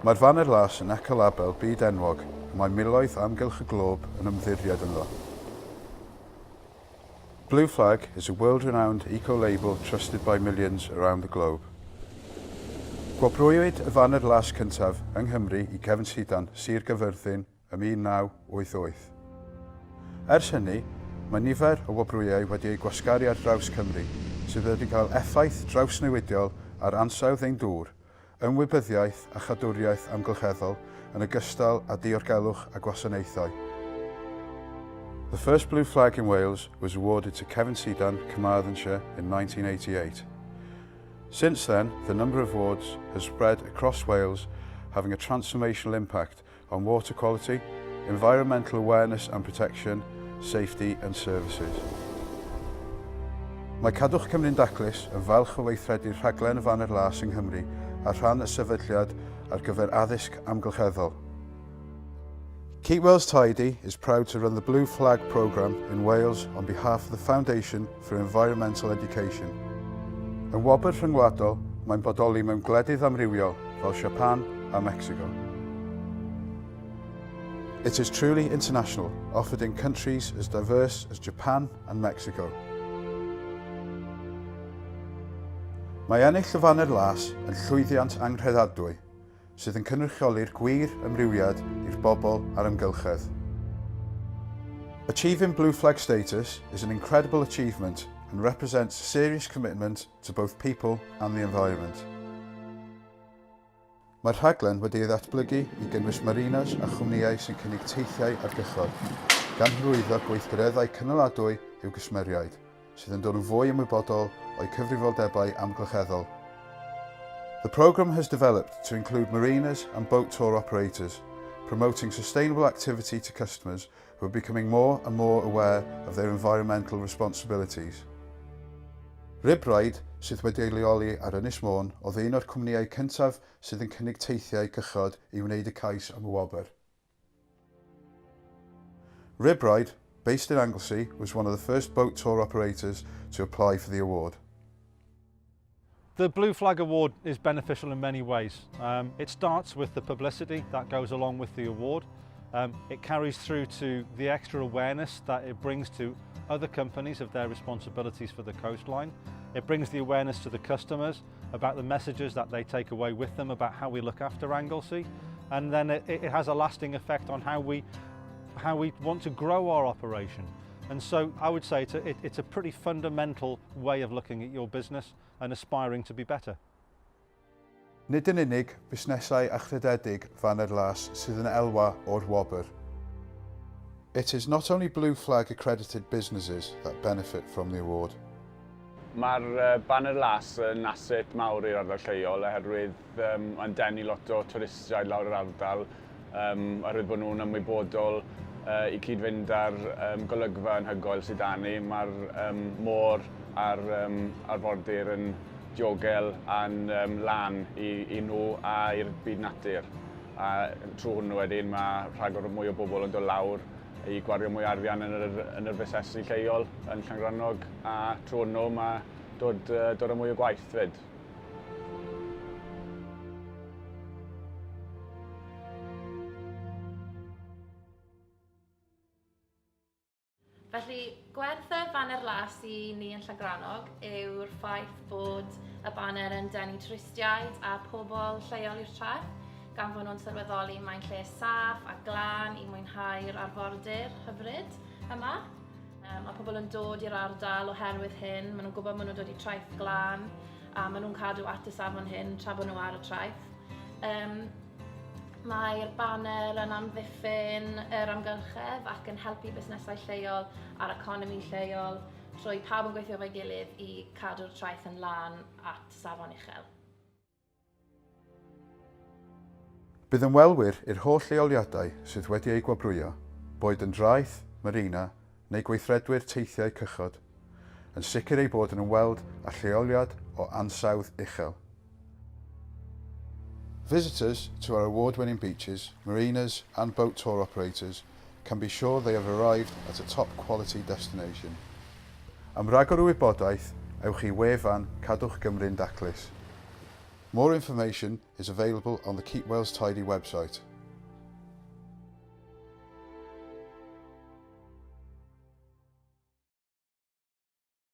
Mae'r Faner Las yn ecolabel byd enwog y mae miloedd o amgylch y glôb yn ymddiried ynddo. Blue Flag is a world-renowned eco-label trusted by millions around the globe. Gwobrwywyd y Faner Las cyntaf yng Nghymru i Cefn Sidan, Sir Gaerfyrddin ym 1988. Ers hynny, mae nifer o wobrwyau wedi eu gwasgaru ar draws Cymru, sydd wedi cael effaith drawsnewidiol ar ansawdd ein dŵr, ymwybyddiaeth a chadwriaeth amgylcheddol yn ogystal â diogelwch a gwasanaethau. The first blue flag in Wales was awarded to Cefn Sidan, Carmarthenshire in 1988. Since then, the number of awards has spread across Wales, having a transformational impact on water quality, environmental awareness and protection, safety and services. Mae Cadwch Cymru'n Daclus yn falch o weithredu'r rhaglen y Faner Las yng Nghymru ar rhan y sefydliad ar gyfer addysg amgylcheddol. Keep Wales Tidy is proud to run the Blue Flag programme in Wales on behalf of the Foundation for Environmental Education. Yn wobr rhyngwladol, mae'n bodoli mewn gwledydd amrywiol fel Japan a Mexico. It is truly international, offered in countries as diverse as Japan and Mexico. Mae ennill y Faner Las yn llwyddiant anghredadwy, sydd yn cynrychioli'r gwir amrywiad i'r bobl a'r amgylchedd. Achieving Blue Flag status is an incredible achievement and represents a serious commitment to both people and the environment. Mae'r rhaglen wedi ei ddatblygu i gynnwys marinas a chwmnïau sy'n cynnig teithiau ar gychod, gan hyrwyddo gweithgareddau cynaladwy i'w gwsmeriaid, sydd yn dod yn fwy ymwybodol o'u cyfrifoldebau amgylcheddol. The programme has developed to include marinas and boat tour operators, promoting sustainable activity to customers who are becoming more and more aware of their environmental responsibilities. RibRide, sydd wedi ei leoli ar Ynys Môn, oedd un o'r cwmnïau cyntaf sydd yn cynnig teithiau cychod i wneud y cais am y wobr. RibRide, based in Anglesey, was one of the first boat tour operators to apply for the award. The Blue Flag Award is beneficial in many ways. Um, it starts with the publicity that goes along with the award. Um, it carries through to the extra awareness that it brings to other companies of their responsibilities for the coastline. It brings the awareness to the customers about the messages that they take away with them about how we look after Anglesey. And then it, it has a lasting effect on how we, how we want to grow our operation. And so I would say it's a, it, it's a pretty fundamental way of looking at your business and aspiring to be better. Nid yn unig busnesau achrededig Faner Las sydd yn elwa o'r wobr. It is not only Blue Flag accredited businesses that benefit from the award. Mae'r Baner Las yn asset mawr i'r ardal lleol oherwydd um, mae'n denu lot o twristiaid lawr yr ardal um, oherwydd bod nhw'n ymwybodol uh, i cyd-fynd â'r um, golygfa anhygoel sydd 'da ni. Mae'r um, môr a'r um, arfordir yn diogel a'n um, lan i, i nhw a i'r byd natur. A trwy hwnnw wedyn mae rhagor o mwy o bobl yn dod lawr i gwario mwy arian yn yr, yn yr fusnesu lleol yn Llangrannog a trwy hwnnw mae dod, uh, dod â mwy o gwaith fyd. Felly, gwerth y faner las i ni yn Llangrannog yw'r ffaith bod y baner yn denu twristiaid a pobl lleol i'r traeth, gan fod nhw'n sylweddoli mae'n lle saff a glân i mwynhau'r arfordir hyfryd yma. Um, mae pobl yn dod i'r ardal oherwydd hyn, maen nhw'n gwybod maen nhw'n dod i traeth glân a maen nhw'n cadw at y safon hyn tra bod nhw ar y traeth. Um, Mae'r baner yn amddiffyn yr amgylchedd ac yn helpu busnesau lleol a'r economi lleol trwy pawb yn gweithio efo'i gilydd i cadw'r traeth yn lân at safon uchel. Bydd ymwelwyr i'r holl leoliadau sydd wedi eu gwobrwyo, boed yn draeth, marina neu gweithredwyr teithiau cychod, yn sicr eu bod yn ymweld â lleoliad o ansawdd uchel. Visitors to our award-winning beaches, marinas and boat tour operators can be sure they have arrived at a top quality destination. Am ragor o wybodaeth, ewch i wefan Cadwch Gymru'n Daclus. More information is available on the Keep Wales Tidy website.